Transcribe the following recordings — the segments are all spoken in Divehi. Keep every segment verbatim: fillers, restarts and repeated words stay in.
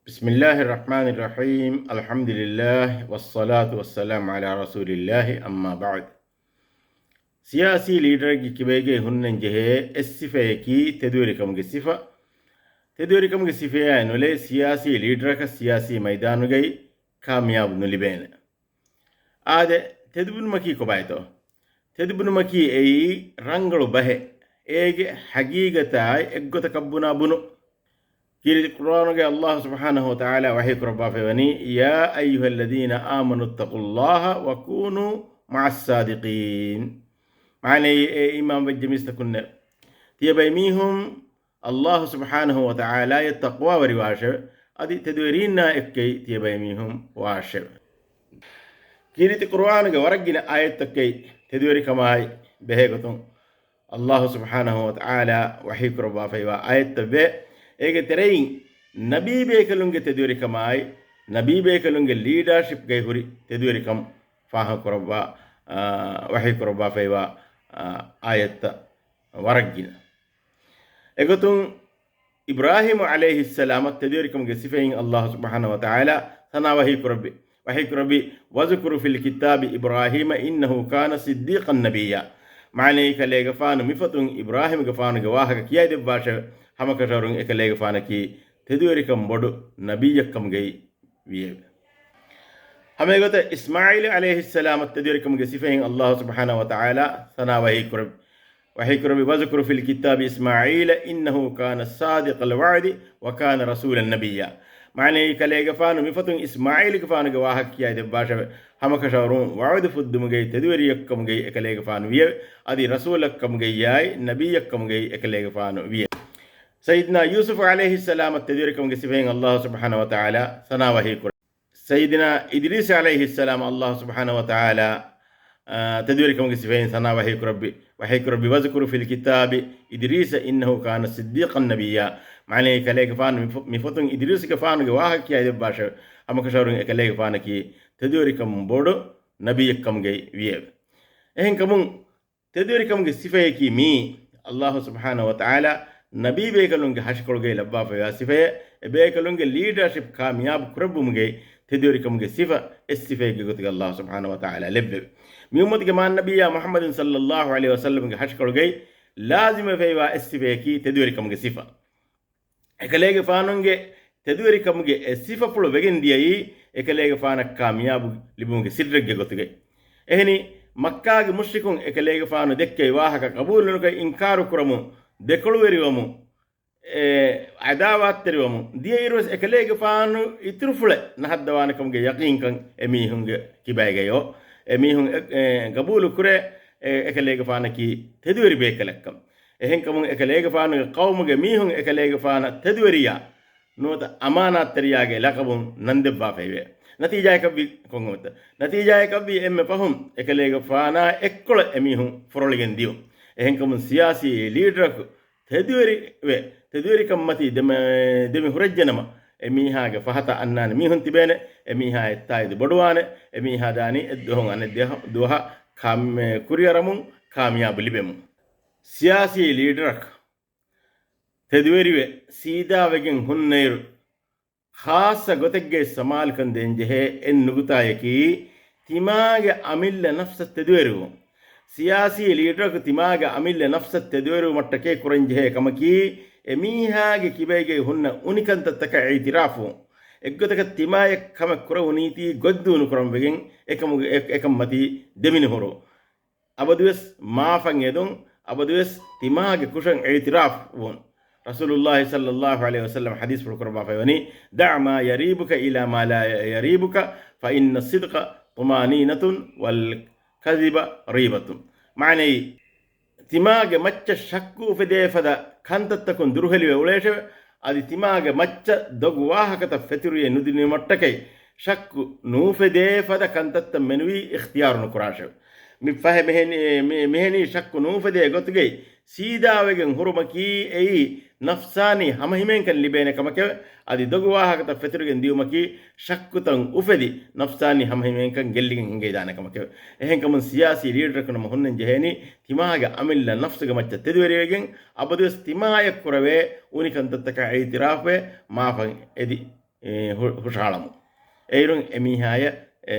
بسم الله الرحمن الرحيم. الحمد لله والصلاة والسلام على رسول الله، أما بعد. ސިޔާސީ ލީޑަރެއްގެ ކިބައިގައި ހުންނަން ޖެހޭ އެއް ސިފައަކީ ތެދުވެރިކަމުގެ ސިފަ. ތެދުވެރިކަމުގެ ސިފައާއެއް ނުލެވި ސިޔާސީ ލީޑަރަކަށް ސިޔާސީ މައިދާނުގައި ކާމިޔާބު ނުލިބޭނެ. އާދެ، ތެދުބުނުމަކީ ކޮބާތޯ؟ ތެދުބުނުމަކީ އެއީ ރަނގަޅު ބަހެއް. އޭގެ ހަގީގަތާއި އެއްގޮތަކަށް ބުނާ ބުނު. ކީރިތި ޤުރުއާނުގައި އައްލާހު ސުބްޙާނަހު ވަތަޢާލާ ވަޙީ ކުރައްވާފައިވަނީ، يا أيها الذين آمنوا اتقوا الله وكونوا مع الصادقين. މާނައީ، އޭ އީމާން ވެއްޖެ މީސްތަކުންނޭ، ތިޔަބައިމީހުން އައްލާހު ސުބްޙާނަހު ވަތަޢާލާއަށް ތަޤްވާވެރިވާށެވެ. އަދި ތެދުވެރީންނާ އެއްކައި ތިޔަބައިމީހުން ވާށެވެ. ކީރިތި ޤުރުއާނުގެ ވަރަށް ގިނަ އާޔަތްތަކެއް ތެދުވެރިކަމާއި ބެހޭގޮތުން އައްލާހު ސުބްޙާނަހު ވަތަޢާލާ ވަޙީ ކުރައްވާފައިވާ އާޔަތްތައް ވޭ. އޭގެ ތެރެއިން ނަބީ ބޭކަލުންގެ ތެދުވެރިކަމާއި، ނަބީ ބޭކަލުންގެ ލީޑާޝިޕްގައި ހުރި ތެދުވެރިކަން ފާހަގަކުރައްވާ، އާ، ވަޙީ ކުރައްވާފައިވާ، އާ، އާޔަތްތައް ވަރަށް ގިނަ. އެގޮތުން އިބްރާހީމު ޢަލައިހިއްސަލާމަށް ތެދުވެރިކަމުގެ ސިފައިން އައްލާހު ސުބްޙާނަހު ވަތަޢާލާ ސަނާ ވަޙީ ކުރައްވި، ވަޙީ ކުރައްވި، واذكر في الكتاب إبراهيم إنه كان صديقا نبيا. މާނައީ، ކަލޭގެފާނު މިފޮތުން އިބްރާހީމުގެފާނުގެ ވާހަކަ ކިޔައިދެއްވާށެވެ. ހަމަކަށަވަރުން އެކަލޭގެފާނަކީ ތެދުވެރިކަން ބޮޑު ނަބިއްޔަކަމުގައި ވިއެވެ. ހަމައެގޮތަށް އިސްމާޢީލް ޢަލައިހިއްސަލާމަށް ތެދުވެރިކަމުގެ ސިފައިން އައްލާހު ސުބްޙާނަހު ވަތަޢާލާ ސަނާ ވަޙީ ކުރައްވި، ވަޙީ ކުރައްވި، واذكر في الكتاب إسماعيل إنه كان صادق الوعد وكان رسولا نبيا. މާނައީ، ކަލޭގެފާނު މިފޮތުން އިސްމާޢީލްގެފާނުގެ ވާހަކަ ކިޔައިދެއްވާށެވެ. ހަމަކަށަވަރުން ވަޢުދު ފުއްދުމުގައި ތެދުވެރިއެއްކަމުގައި އެކަލޭގެފާނު ވިއެވެ. އަދި ރަސޫލަކަމުގައްޔާއި ނަބިއްޔަކަމުގައި އެކަލޭގެފާނު ވިއެވެ. ސައްޔިދުނާ ޔޫސުފު ޢަލައިހިއްސަލާމަށް ތެދުވެރިކަމުގެ ސިފައިން އައްލާހު ސުބްޙާނަހު ވަތަޢާލާ ސަނާ ވަޙީ ކުރައްވި. ސައްޔިދުނާ އިދްރީސް ޢަލައިހިއްސަލާމަށް އައްލާހު ސުބްޙާނަހު ވަތަޢާލާ، އާ، ތެދުވެރިކަމުގެ ސިފައިން ސަނާ ވަޙީ ކުރައްވި، ވަޙީ ކުރައްވި، واذكر في الكتاب إدريس إنه كان صديقا نبيا. މާނައީ، ކަލޭގެފާނު މި ފޮ-، މި ފޮތުން އިދްރީސްގެފާނުގެ ވާހަކަ ކިޔައިދެއްވާށެވެ. ހަމަކަށަވަރުން އެކަލޭގެފާނަކީ ތެދުވެރިކަން ބޮޑު ނަބިއްޔެއްކަމުގައި ވިއެވެ. އެހެންކަމުން، ތެދުވެރިކަމުގެ ސިފަޔަކީ މިއީ، އައްލާހު ސުބްޙާނަހު ވަތަޢާލާ ނަބީ ބޭކަލުންގެ ހަށިކޮޅުގައި ލައްވާފައިވާ ސިފައެއް. އެ ބޭކަލުންގެ ލީޑަރޝިޕް ކާމިޔާބު ކުރެއްވުމުގައި ތެދުވެރިކަމުގެ ސިފަ އެއް ސިފައެއްގެ ގޮތުގައި އައްލާހު ސުބްޙާނަހު ވަތަޢާލާ ލެއްވެވެ. މި އުއްމަތުގެ މާތް ނަބިއްޔާ މުޙައްމަދު ޞައްލައްލާހު ޢަލައިހި ވަސައްލަމްގެ ހަށިކޮޅުގައި ލާޒިމުވެފައިވާ އެއް ސިފަޔަކީ ތެދުވެރިކަމުގެ ސިފަ. އެކަލޭގެފާނުގެ ތެދުވެރިކަމުގެ އެ ސިފަފުޅު ވެގެން ދިޔައީ، އެކަލޭގެފާނަށް ކާމިޔާބު ލިބުމުގެ ސިއްރެއްގެ ގޮތުގައި. އެހެނީ، މައްކާގެ މުޝްރިކުން އެކަލޭގެފާނު ދެއްކެވި ވާހަކަ ޤަބޫލުނުކޮށް އިންކާރު ކުރަމުން، ދެކޮޅުވެރިވަމުން، އެ، އަދާވާތްތެރިވަމުން ދިޔައިރުވެސް އެކަލޭގެފާނު އިތުރުފުޅެއް ނަހައްދަވާނެކަމުގެ ޔަޤީންކަން އެމީހުންގެ ކިބައިގައި އޮ، އެމީހުން އެ، އެ، ގަބޫލު ކުރޭ، އެ، އެކަލޭގެފާނަކީ ތެދުވެރި ބޭކަލެއްކަން. އެހެންކަމުން އެކަލޭގެފާނުގެ ޤައުމުގެ މީހުން އެކަލޭގެފާނަށް ތެދުވެރިޔާ ނުވަތަ އަމާނާތްތެރިޔާގެ ލަޤަބުން ނަންދެއްވާފައިވޭ. ނަތީޖާއަކަށްވީ ކޮން ކަމެއްތަ؟ ނަތީޖާއަކަށްވީ އެންމެ ފަހުން އެކަލޭގެފާނާ އެއްކޮޅަށް އެމީހުން ފޮރޮޅިގެން ދިޔުން. އެހެންކަމުން ސިޔާސީ ލީޑަރަކު ތެދުވެރިވެ، ތެދުވެރިކަންމަތީ ދެމެ-، ދެމި ހުރެއްޖެނަމަ، އެމީހާގެ ފަހަތަށް އަންނާނެ މީހުން ތިބޭނެ، އެމީހާ އެއްތާއިދު ބޮޑުވާނެ، އެމީހާ ދާނީ އެއްދުވަހުން އަނެއް ދުވަހަށް ކާ-، ކުރިއަރަމުން ކާމިޔާބު ލިބެމުން. ސިޔާސީ ލީޑަރަކު ތެދުވެރިވެ، ސީދާވެގެން ހުންނައިރު، ޚާއްޞަ ގޮތެއްގައި ސަމާލުކަން ދޭންޖެހޭ އެއް ނުކުތާޔަކީ، ތިމާގެ އަމިއްލަ ނަފްސަށް ތެދުވެރިވުން. ސިޔާސީ ލީޑަރަކު ތިމާގެ އަމިއްލަ ނަފްސަށް ތެދުވެރިވުމަށްޓަކައި ކުރަންޖެހޭ ކަމަކީ، އެމީހާގެ ކިބައިގައި ހުންނަ އުނިކަންތައްތަކަށް އިޢުތިރާފުވުން. އެއްގޮތަކަށް ތިމާޔަށް ކަމެއް ކުރެވުނީތީ ގޮތްދޫނުކުރަން ވެގެން އެކަމުގެ-، އެ-، އެކަންމަތީ ދެމިނުހުރު. އަބަދުވެސް މާފަށް އެދުން، އަބަދުވެސް ތިމާގެ ކުށަށް އިޢުތިރާފު ވުން. ރަސޫލުﷲ ޞައްލައްލާހު ޢަލައިހި ވަސައްލަމަ ޙަދީޘްފުޅު ކުރައްވާފައިވަނީ، دع ما يريبك إلى ما لا يريبك، فإن الصدق طمأنينة والكذب ريبة. މާނައީ، ތިމާގެ މައްޗަށް ޝައްކު އުފެދޭ ފަދަ ކަންތައްތަކުން ދުރުހެލިވެ އުޅޭށެވެ. އަދި ތިމާގެ މައްޗަށް ދޮގު ވާހަކަތައް ފެތުރިއެއް ނުދިނުމަށްޓަކައި، ޝައްކު ނޫފެދޭ ފަދަ ކަންތައްތައް މެނުވީ އިޚްތިޔާރު ނުކުރާށެވެ. މި ފަހެ މިހެނީ، މި-، މިހެނީ ޝައްކު ނޫފެދޭ ގޮތުގައި ސީދާވެގެން ހުރުމަކީ އެއީ ނަފްސާނީ ހަމަހިމޭންކަން ލިބޭނެ ކަމަކެވެ. އަދި ދޮގު ވާހަކަތައް ފެތުރިގެން ދިޔުމަކީ ޝައްކުތައް އުފެދި ނަފްސާނީ ހަމަހިމޭންކަން ގެއްލިގެން ހިނގައިދާނެ ކަމަކެވެ. އެހެންކަމުން ސިޔާސީ ލީޑަރަކު ނަމަ ހުންނަން ޖެހޭނީ ތިމާގެ އަމިއްލަ ނަފްސުގެ މައްޗަށް ތެދުވެރިވެގެން، އަބަދުވެސް ތިމާޔަށް ކުރެވޭ އުނިކަންތައްތަކަށް އިޢުތިރާފުވެ، މާފަށް އެދި އެ، ހު-، ހުށަހަޅަމު. އޭރުން އެމީހާޔަށް، އެ،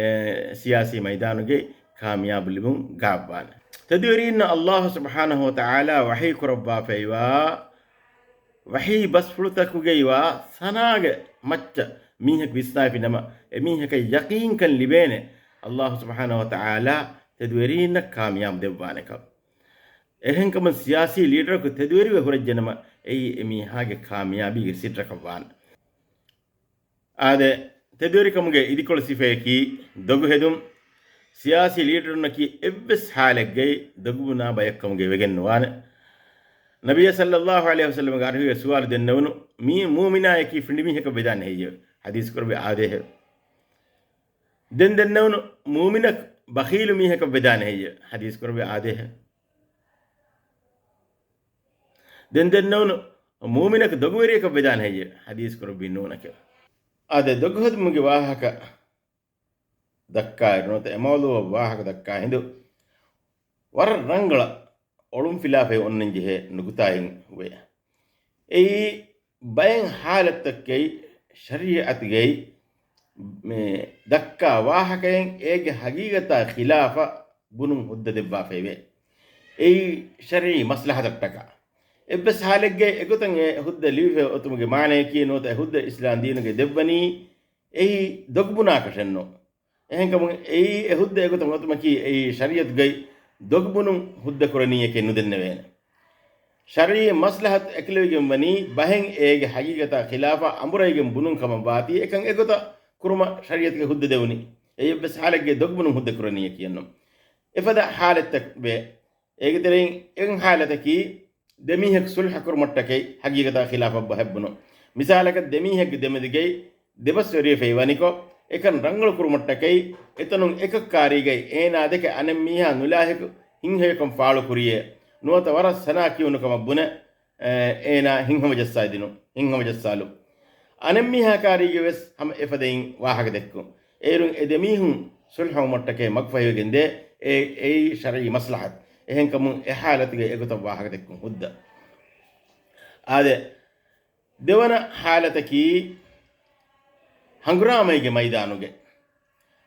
ސިޔާސީ މައިދާނުގައި ކާމިޔާބު ލިބުން ގާބްވާނެ. ތެދުވެރީންނަށް އައްލާހު ސުބްޙާނަހު ވަތަޢާލާ ވަޙީ ކުރައްވާފައިވާ ވަޙީ ބަސްފުޅުތަކުގައިވާ ސަނާގެ މައްޗަށް މީހަކު ވިސްނާފި ނަމަ، އެމީހަކަށް ޔަޤީންކަން ލިބޭނެ، އައްލާހު ސުބްޙާނަހު ވަތަޢާލާ ތެދުވެރީންނަށް ކާމިޔާބު ދެއްވާނެކަން. އެހެންކަމުން ސިޔާސީ ލީޑަރަކު ތެދުވެރިވެ ހުރެއްޖެނަމަ، އެއީ އެމީހާގެ ކާމިޔާބީގެ ސިއްރަކަށް ވާނެ. އާދެ، ތެދުވެރިކަމުގެ އިދިކޮޅު ސިފަޔަކީ ދޮގުހެދުން. ސިޔާސީ ލީޑަރުންނަކީ އެއްވެސް ޙާލެއްގައި ދޮގުބުނާ ބަޔަކުކަމުގައި ވެގެން ނުވާނެ. ނަބިއްޔާ ޞައްލައްލާހު ޢަލައިހި ވަސައްލަމްގެ އަރިހުގެ ސުވާލު ދެންނެވުނު، މީ މޫމިނާޔަކީ ފިނޑިމީހަކަށް ވެދާނެ ހެއްޔެވެ؟ ޙަދީޘް ކުރެއްވި އާދޭހެވެ. ދެން ދެންނެވުނު، މޫމިނަކު ބަޚީލު މީހަކަށް ވެދާނެ ހެއްޔެވެ؟ ޙަދީޘް ކުރެއްވި އާދޭހެވެ. ދެން ދެންނެވުނު، މޫމިނަކު ދޮގުވެރިޔަކަށް ވެދާނެ ހެއްޔެވެ؟ ޙަދީޘް ކުރެއްވީ ނޫނެކެވެ. އާދެ، ދޮގުހެދުމުގެ ވާހަކަ ދައްކާއިރު ނުވަތަ އެ މައުޟޫޢަށް ވާހަކަ ދައްކާ ހިނދު ވަރަށް ރަނގަޅަށް އޮޅުންފިލާފައި އޮންނަން ޖެހޭ ނުކުތާއެއް ވޭ. އެއީ ބައެއް ޙާލަތްތަކުގައި ޝަރީޢަތުގައި މި ދައްކާ ވާހަކައިން އޭގެ ޙަޤީޤަތާ ޚިލާފަށް ބުނުން ހުއްދަ ދެއްވާފައިވޭ. އެއީ ޝަރީޢީ މަޞްލަޙަތަށްޓަކާ. އެއްވެސް ޙާލެއްގައި އެގޮތަށް އެ ހުއްދަ ލިބިފަ އޮތުމުގެ މާނަޔަކީ ނުވަތަ އެ ހުއްދަ އިސްލާމް ދީނުގައި ދެއްވަނީ އެއީ ދޮގުބުނާކަށެއްނު. އެހެންކަމުން އެއީ އެ ހުއްދަ އެގޮތަށް އޮތުމަކީ އެއީ ޝަރީޢަތުގައި ދޮގުބުނުން ހުއްދަ ކުރަނީއެކޭ ނުދެންނެވޭނެ. ޝަރީޢީ މަޞްލަޙަތު އެކުލެވިގެން ވަނީ ބަހެއް އޭގެ ޙަޤީޤަތާ ޚިލާފަށް އަނބުރައިގެން ބުނުން ކަމަށް ވާތީ އެކަން އެގޮތަށް ކުރުމަށް ޝަރީޢަތުގެ ހުއްދަ ދެވުނީ. އެއީ އެއްވެސް ޙާލެއްގައި ދޮގުބުނުން ހުއްދަ ކުރަނީއެކޭ އެއްނު. އެފަދަ ޙާލަތްތައް ވޭ. އޭގެ ތެރެއިން އެއް ޙާލަތަކީ ދެމީހަކު ޞުލްޙަ ކުރުމަށްޓަކައި ޙަޤީޤަތާ ޚިލާފަށް ބަހެއް ބުނުން. މިސާލަކަށް ދެމީހެއްގެ ދެމެދުގައި ދެބަސްވެރިވެފައި ވަނިކޮށް، އެކަން ރަނގަޅު ކުރުމަށްޓަކައި އެތަނުން އެކަށް ކާރީގައި އޭނާ ދެކެ އަނެއް މީހާ ނުލާހިކު ހިތްހެޔޮކަން ފާޅު ކުރިޔޭ ނުވަތަ ވަރަށް ސަނާ ކިޔުނު ކަމަށް ބުނެ، އޭނާ ހިތްހަމަޖައްސާދިނު، ހިތްހަމަޖައްސާލު. އަނެއް މީހާ ކާރީގެ ވެސް ހަމަ އެފަދައިން ވާހަކަ ދެއްކުން. އޭރުން އެ ދެމީހުން ޞުލްޙަވުމަށްޓަކައި މަގުފަހިވެގެންދޭ، އެ، އެއީ ޝަރްޢީ މަޞްލަޙަތު. އެހެންކަމުން އެ ޙާލަތުގައި އެގޮތަށް ވާހަކަ ދެއްކުން ހުއްދަ. އާދެ، ދެވަނަ ޙާލަތަކީ، ހަނގުރާމައިގެ މައިދާނުގެ،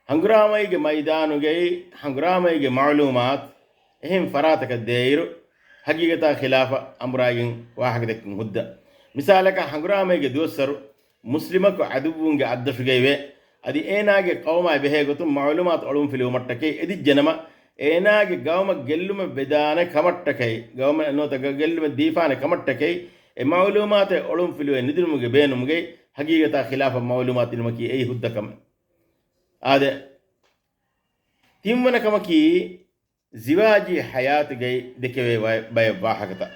ހަނގުރާމައިގެ މައިދާނުގައި ހަނގުރާމައިގެ މަޢުލޫމާތު އެހެން ފަރާތަކަށް ދޭއިރު، ޙަޤީޤަތާ ޚިލާފަށް އަނބުރާގެން ވާހަކަ ދެއްކުން ހުއްދަ. މިސާލަކަށް، ހަނގުރާމައިގެ ދުވަސްވަރު މުސްލިމަކު ޢަދުއްވުންގެ އަށްދަށުގައިވޭ. އަދި އޭނާގެ ޤައުމާއި ބެހޭގޮތުން މަޢުލޫމާތު އޮޅުންފިލުވުމަށްޓަކައި އެދިއްޖެނަމަ، އޭނާގެ ގައުމަށް ގެއްލުމެއް ވެދާނެ ކަމަށްޓަކައި، ގައުމަށް ނުވަތަ ގެއްލުމެއް ދީފާނެ ކަމަށްޓަކައި، އެ މަޢުލޫމާތެއް އޮޅުންފިލުވެ ނުދިނުމުގެ ބޭނުމުގައި ޙަޤީޤަތާ ޚިލާފަށް މަޢުލޫމާތު ދިނުމަކީ އެއީ ހުއްދަ ކަމެއް. އާދެ، ތިންވަނަ ކަމަކީ، ޒިވާޖީ ޙަޔާތުގައި ދެކެވޭ ބައެއް ވާހަކަތައް.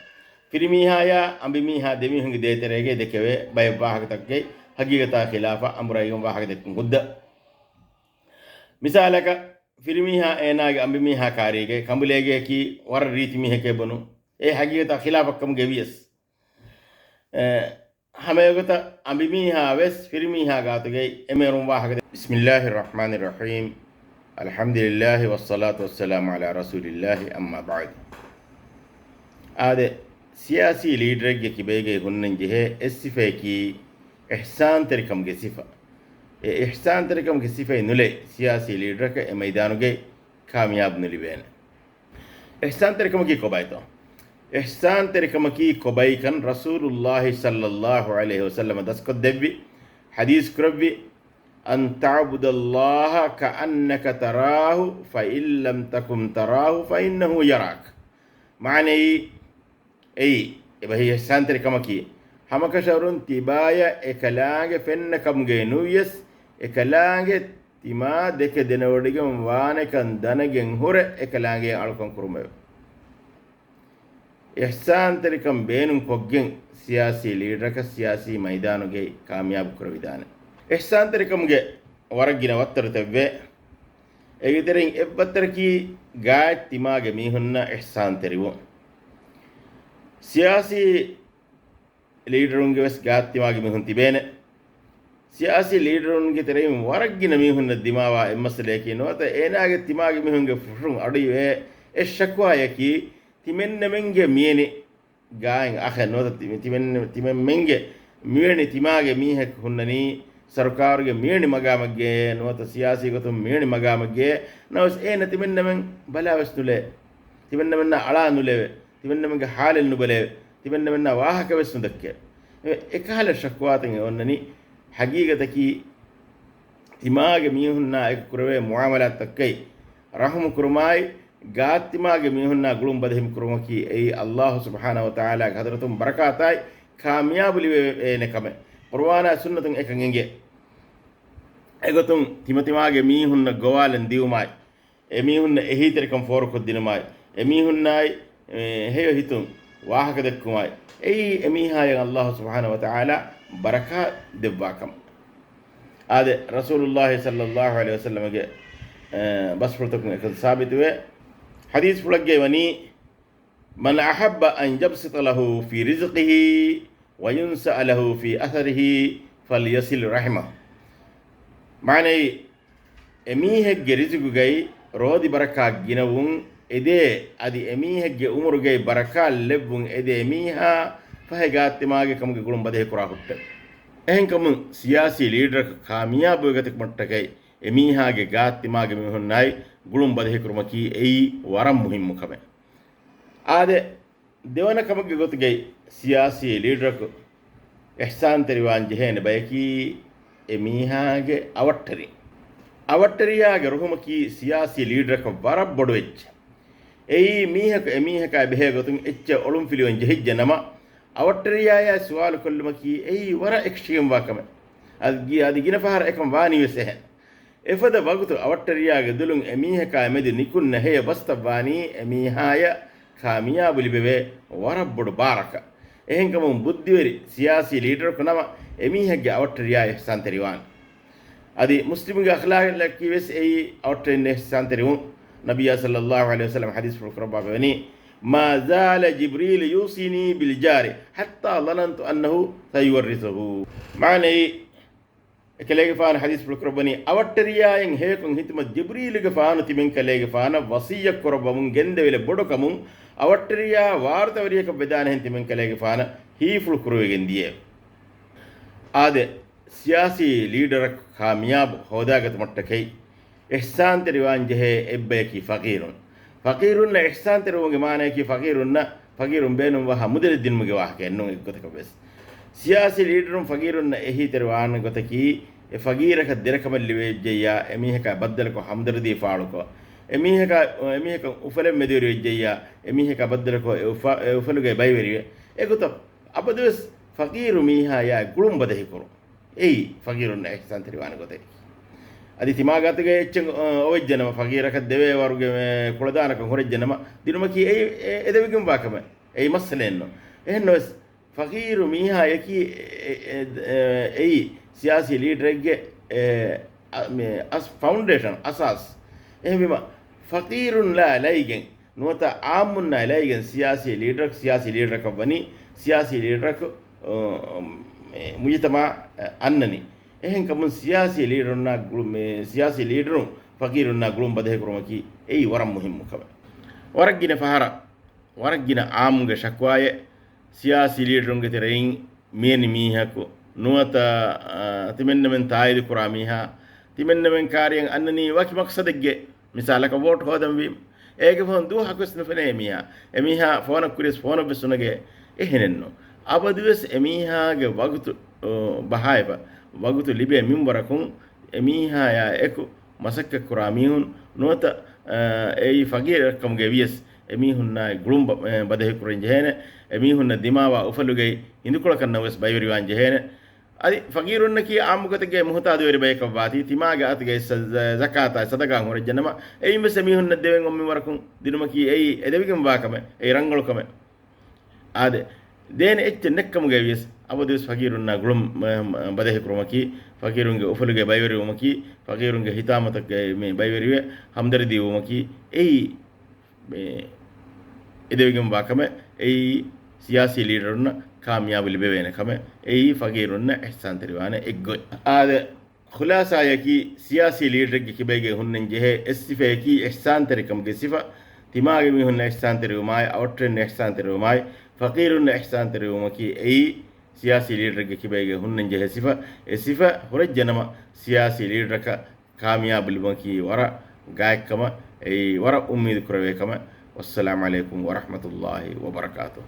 ފިރިމީހާޔާ އަނބިމީހާ ދެމީހުންގެ ދޭތެރޭގައި ދެކެވޭ ބައެއް ވާހަކަތަކުގައި ޙަޤީޤަތާ ޚިލާފަށް އަނބުރައިގެން ވާހަކަ ދެއްކުން ހުއްދަ. މިސާލަކަށް، ފިރިމީހާ އޭނާގެ އަނބިމީހާ ކާރީގައި ކަނބުލޭގެއަކީ ވަރަށް ރީތި މީހެކޭ ބުނުން. އެ ޙަޤީޤަތާ ޚިލާފަށްކަމުގައި ވިޔަސް، އެ، ހަމައެގޮތަށް އަނބިމީހާ ވެސް ފިރިމީހާ ގާތުގައި އެމެރުން ވާހަކަ ދެ-، بسم الله الرحمن الرحيم، الحمد لله والصلاة والسلام على رسول الله، أما بعد. އާދެ، ސިޔާސީ ލީޑަރެއްގެ ކިބައިގައި ހުންނަން ޖެހޭ އެއް ސިފަޔަކީ އިޙްސާންތެރިކަމުގެ ސިފަ. އެ އިޙްސާންތެރިކަމުގެ ސިފައެއް ނުލައި، ސިޔާސީ ލީޑަރަކަށް އެ މައިދާނުގައި ކާމިޔާބު ނުލިބޭނެ. އިޙްސާންތެރިކަމަކީ ކޮބައިތޯ؟ އިޙްސާންތެރިކަމަކީ ކޮބައިކަން ރަސޫލުﷲ ޞައްލަﷲ ޢަލައިހި ވަސައްލަމަ ދަސްކޮށްދެއްވި، ޙަދީޘް ކުރެއްވި، أن تعبد الله كأنك تراه فإن لم تكن تراه فإنه يراك. މާނައީ، އެއީ، އެބަހީ އިޙްސާންތެރިކަމަކީ، ހަމަކަށަވަރުން ތިބާޔަށް އެކަލާނގެ ފެންނަ ކަމުގައި ނުވިޔަސް، އެކަލާނގެ ތިމާ ދެކެ ދެނެވޮޑިގެން ވާނެކަން ދަނެގެން ހުރެ އެކަލާނގެ އަޅުކަން ކުރުމެވެ. އިޙްސާންތެރިކަން ބޭނުން ކޮށްގެން ސިޔާސީ ލީޑަރަކަށް ސިޔާސީ މައިދާނުގައި ކާމިޔާބު ކުރެވިދާނެ. އިޙްސާންތެރިކަމުގެ ވަރަށް ގިނަ ވައްތަރުތައްވޭ. އޭގެ ތެރެއިން އެއްވައްތަރަކީ ގާތް ތިމާގެ މީހުންނަށް އިޙްސާންތެރިވުން. ސިޔާސީ ލީޑަރުންގެ ވެސް ގާތް ތިމާގެ މީހުން ތިބޭނެ. ސިޔާސީ ލީޑަރުންގެ ތެރެއިން ވަރަށް ގިނަ މީހުންނަށް ދިމާވާ އެއްމައްސަލަޔަކީ ނުވަތަ އޭނާގެ ތިމާގެ މީހުންގެ ފުށުން އަޑުއިވޭ އެއް ޝަކުވާޔަކީ ތިމެންނަމެންގެ މިޔަނި ގާތް އަޚެއް ނުވަތަ ތި-، ތިމެން-، ތިމެންމެންގެ މިވެނި ތިމާގެ މީހަކު ހުންނަނީ ސަރުކާރުގެ މިވެނި މަގާމެއްގެ ނުވަތަ ސިޔާސީ ގޮތުން މިވެނި މަގާމެއްގެ ނަމަވެސް އޭނަ ތިމެންނަމެން ބަލާވެސް ނުލޭ. ތިމެންނަމެންނާ އަޅާ ނުލެވެ. ތިމެންނަމެންގެ ހާލެއް ނުބަލެވެ. ތިމެންނަމެންނާ ވާހަކަވެސް ނުދައްކެވެ. އެ-، އެކަހަލަ ޝަކުވާތައް އެ އޮންނަނީ ހަގީގަތަކީ ތިމާގެ މީހުންނާ އެކު ކުރެވޭ މުޢާމަލާތްތަކަކަށް ރަޙުމު ކުރުމާއި، ގާތްތިމާގެ މީހުންނާ ގުޅުން ބަދަހި ކުރުމަކީ އެއީ ﷲ ސުބްޙާނަހޫ ވަތަޢާލާގެ ޙަޟްރަތުން ބަރަކާތާއި ކާމިޔާބު ލިބޭނެ ކަމެއް. ޤުރުއާނާ ސުންނަތުން އެކަން އެނގޭ. އެގޮތުން ތިމަތިމާގެ މީހުންނަށް ގޮވާލަން ދިއުމާއި، އެމީހުންނަށް އެހީތެރިކަން ފޯރުކޮށްދިނުމާއި، އެމީހުންނާއި، އެ، ހެޔޮ ހިތުން ވާހަކަ ދެއްކުމާއި، އެއީ އެމީހާޔަށް ﷲ ސުބްޙާނަހޫ ވަތަޢާލާ ބަރަކާތް ދެއްވާ ކަމެއް. އާދެ، ރަސޫލުﷲ ޞައްލައްލާހު ޢަލައިހި ވަސައްލަމަގެ، އެ، ބަސްފުޅުތަކުން އެކަން ސާބިތުވޭ. ޙަދީޘްފުޅެއްގައި ވަނީ، من أحب أن يبسط له في رزقه وينسأ له في أثره فليصل رحمه. މާނައީ، އެމީހެއްގެ ރިޒުގުގައި ރޯދި ބަރަކާތް ގިނަވުން އެދޭ، އަދި އެމީހެއްގެ އުމުރުގައި ބަރަކާތް ލެއްވުން އެދޭ މީހާ ފަހެ ގާތްތިމާގެ ކަމުގެ ގުޅުން ބަދަހި ކުރާ ހުއްޓެވެ. އެހެންކަމުން ސިޔާސީ ލީޑަރަކު ކާމިޔާބުވެގަތުމަށްޓަކައި އެމީހާގެ ގާތްތިމާގެ މީހުންނާއި ގުޅުން ބަދަހި ކުރުމަކީ އެއީ ވަރަށް މުހިއްމު ކަމެއް. އާދެ، ދެވަނަ ކަމެއްގެ ގޮތުގައި ސިޔާސީ ލީޑަރަކު އިޙްސާންތެރިވާން ޖެހޭނެ ބަޔަކީ އެ މީހާގެ އަވަށްޓެރިން. އަވަށްޓެރިޔާގެ ރުހުމަކީ ސިޔާސީ ލީޑަރަކަށް ވަރަށް ބޮޑު އެއްޗެއް. އެއީ މީހަކު އެމީހަކާ ބެހޭ ގޮތުން އެއްޗެއް އޮޅުންފިލިވަން ޖެހިއްޖެ ނަމަ، އަވަށްޓެރިޔާޔާ ސުވާލު ކޮށްލުމަކީ އެއީ ވަރަށް އެކްސްޓްރީމް ވާ ކަމެއް. އަދި ގި-، އަދި ގިނަ ފަހަރަށް އެކަން ވާނީވެސް އެހެން. އެފަދަ ވަގުތު އަވަށްޓެރިޔާގެ ދުލުން އެމީހަކާ މެދު ނިކުންނަ ހެޔޮ ބަސްތައް ވާނީ އެމީހާޔަށް ކާމިޔާބު ލިބެވޭ ވަރަށް ބޮޑު ބާރަކަށް. އެހެންކަމުން ބުއްދިވެރި ސިޔާސީ ލީޑަރަކު ނަމަ އެމީހެއްގެ އަވަށްޓެރިޔާ އިޙްސާންތެރިވާން. އަދި މުސްލިމުގެ އަޚްލާޤަކީ ވެސް އެއީ އަވަށްޓެރިން އިޙްސާންތެރިވުން. ނަބިއްޔާ ޞައްލައްލާހު ޢަލައިހި ވަސައްލަމަ ޙަދީޘްފުޅު ކުރައްވާފައިވަނީ، ما زال جبريل يوصيني بالجار حتى ظننت أنه سيورثه. މާނައީ، އެކަލޭގެފާނު ޙަދީޘްފުޅު ކުރައްވަނީ، އަވަށްޓެރިޔާއިން ހެޔޮކޮށް ހިތުމަށް ޖިބްރީލުގެފާނު ތިމެންކަލޭގެފާނަށް ވަޞިއްޔަތް ކުރައްވަމުން ގެންދެވިލެއް ބޮޑުކަމުން، އަވަށްޓެރިޔާ ވާރުތަވެރިޔަކަށް ވެދާނެހެން ތިމެންކަލޭގެފާނަށް ހީފުޅު ކުރެވިގެން ދިޔައެވެ. އާދެ، ސިޔާސީ ލީޑަރަކު ކާމިޔާބު ހޯދާގަތުމަށްޓަކައި އިޙްސާންތެރިވާން ޖެހޭ އެއްބަޔަކީ ފަޤީރުން. ފަޤީރުންނަށް އިޙްސާންތެރިވުމުގެ މާނަޔަކީ ފަޤީރުންނަށް، ފަޤީރުން ބޭނުންވާހާ މުދަލެއް ދިނުމުގެ ވާހަކައެއް ނޫން އެއްގޮތަކަށް ވެސް. ސިޔާސީ ލީޑަރުން ފަޤީރުންނަށް އެހީތެރިވާން ގޮތަކީ، އެ ފަޤީރަކަށް ދެރަކަމެއް ލިބިއްޖެއްޔާ، އެމީހަކާ ބައްދަލުކޮށް ހަމްދަރްދީ ފާޅުކޮށް، އެމީހަކާ، އެމީހަކަށް އުފަލެއް މެދުވެރިވެއްޖެއްޔާ، އެމީހަކާ ބައްދަލުކޮށް އެ އުފަ-، އެ އުފަލުގައި ބައިވެރިވެ، އެގޮތަށް އަބަދުވެސް ފަޤީރު މީހާޔާ ގުޅުން ބަދަހިކުރުން. އެއީ ފަޤީރުންނަށް އިޙްސާންތެރިވާނެ ގޮތެއް. އަދި ތިމާގާތުގައި އެއްޗެއް، އަ، އޮވެއްޖެނަމަ، ފަޤީރަކަށް ދެވޭ ވަރުގެ ކުޅަދާނަކަން ހުރެއްޖެނަމަ، ދިނުމަކީ އެއީ އެ-، އެދެވިގެންވާ ކަމެއް. އެއީ މައްސަލައެއްނު. އެހެންނަމަވެސް، ފަޤީރު މީހާޔަކީ އެ-، އެ-، އެ-، އެއީ ސިޔާސީ ލީޑަރެއްގެ އެ، އަ، މި އަސް-، ފައުންޑޭޝަން، އަސާސް. އެހެންވީމަ، ފަޤީރުންނާ ލައިގެން ނުވަތަ އާއްމުންނާ ލައިގެން ސިޔާސީ ލީޑަރަކު، ސިޔާސީ ލީޑަރަކަށް ވަނީ، ސިޔާސީ ލީޑަރަކު، އަ، މި މުޖުތަމަޢަށް އަންނަނީ. އެހެންކަމުން ސިޔާސީ ލީޑަރުންނާ ގުޅު-، މި ސިޔާސީ ލީޑަރުން ފަޤީރުންނާ ގުޅުން ބަދަހިކުރުމަކީ އެއީ ވަރަށް މުހިއްމު ކަމެއް. ވަރަށް ގިނަ ފަހަރަށް، ވަރަށް ގިނަ އާއްމުގެ ޝަކުވާއެއް، ސިޔާސީ ލީޑަރުންގެ ތެރެއިން މިވެނި މީހަކު ނުވަތަ، އަ، ތިމެންނަމެން ތާއީދު ކުރާ މީހާ، ތިމެންނަމެން ކާރިޔަށް އަންނަނީ ވަކި މަޤްޞަދެއްގެ، މިސާލަކަށް ވޯޓް ހޯދަންވީމަ. އޭގެ ފަހުން ދުވަހަކުވެސް ނުފެނޭ އެމީހާ. އެމީހާ ފޯނަށް ކުރިޔަސް ފޯނަށްވެސް ނުނަގޭ. އެހެނެއްނު. އަބަދުވެސް އެމީހާގެ ވަގުތު، އަ، ބަހާއިފަ، ވަގުތު ލިބޭ މިންވަރަކުން އެމީހާޔާ އެކު މަސައްކަތްކުރާ މީހުން ނުވަތަ، އެއީ ފަގީރެއްކަމުގައި ވިޔަސް، އެމީހުންނާއި ގުޅުން ބަ-، އެ، ބަދަހިކުރަން ޖެހޭނެ، އެމީހުންނަށް ދިމާވާ އުފަލުގައި ހިނދުކޮޅަކަށްނަމަވެސް ބައިވެރިވާން ޖެހޭނެ. އަދި ފަގީރުންނަކީ އާއްމުގޮތެއްގައި މުހުތާދުވެރި ބަޔަކަށްވާތީ، ތިމާގެ އަތުގައި ސަ-، ޒަ-، ޒަކާތާ ސަދަގާ ހުރެއްޖެނަމަ، އެއިންވެސް އެމީހުންނަށް ދެވެން އޮންމި ވަރަކުން ދިނުމަކީ އެއީ އެދެވިގެންވާ ކަމެއް، އެއީ ރަނގަޅު ކަމެއް. އާދެ، ދޭނެ އެއްޗެއް ނެއްކަމުގައި ވިޔަސް، އަބަދުވެސް ފަގީރުންނާ ގުޅުން މަ-، މަ-، ބަދަހިކުރުމަކީ، ފަގީރުންގެ އުފަލުގައި ބައިވެރިވުމަކީ، ފަގީރުންގެ ހިތާމަތަކަށް މި ބައިވެރިވެ، ހަމްދަރްދީ ވުމަކީ، އެއީ މި އެދެވިގެންވާ ކަމެއް. އެއީ ސިޔާސީ ލީޑަރުންނަށް ކާމިޔާބު ލިބެވޭނެ ކަމެއް. އެއީ ފަގީރުންނަށް އިޙްސާންތެރިވާނެ އެއްގޮތް. އާދެ، ޚުލާސާޔަކީ، ސިޔާސީ ލީޑަރެއްގެ ކިބައިގައި ހުންނަން ޖެހޭ އެއް ސިފަޔަކީ، އިޙްސާންތެރިކަމުގެ ސިފަ. ތިމާގެ މީހުންނަށް އިޙްސާންތެރިވުމާއި، އަވަށްޓެރިންނަށް އިޙްސާންތެރިވުމާއި، ފަޤީރުންނަށް އިޙްސާންތެރިވުމަކީ، އެއީ ސިޔާސީ ލީޑަރެއްގެ ކިބައިގައި ހުންނަން ޖެހޭ ސިފަ، އެ ސިފަ ހުރެއްޖެނަމަ، ސިޔާސީ ލީޑަރަކަށް ކާމިޔާބު ލިބުމަކީ ވަރަށް ގާތްކަމަށް، އެއީ ވަރަށް އުއްމީދު ކުރެވޭ ކަމެއް. ވައްސަލާމް ޢަލައިކުމް ވަރަޙްމަތުﷲ ވަބަރަކާތުހު.